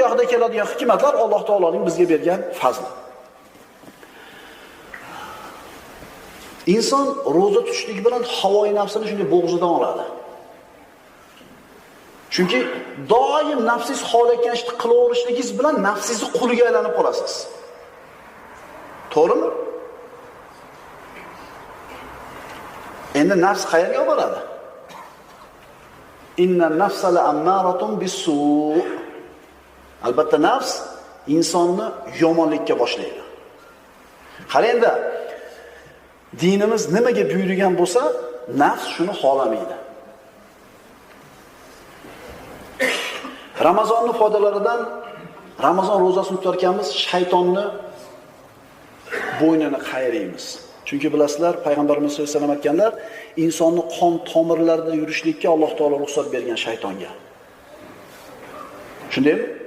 yoqda keladigan hikmatlar Alloh taoloning bizga bergan fazli. Inson ro'za tutishlik bilan havoyi nafsini shunday bo'g'zidan oladi. Chunki doim nafsingiz xohlayotgan ishni qilaverishligingiz bilan nafsingizni quliga aylanib qolasiz. To'g'rimi? Endi nafs qayerga boradi? Inna nafsa la'ammaratun bis-su'. Albatta nafs insonni yomonlikka boshlaydi. Qarang-da, dinimiz nimaga buyurgan bo'lsa, nafs shuni xohlamaydi. Ramazonning foydalaridan Ramazon ro'zasini tutarkanmiz, shaytonni bo'ynini qayraymiz. Chunki bilasizlar, payg'ambarimiz sollallohu alayhi vasallam aytganlar, insonni qon tomirlarida yurishlikka Alloh taolo ruxsat bergan shaytonga. Shundaymi?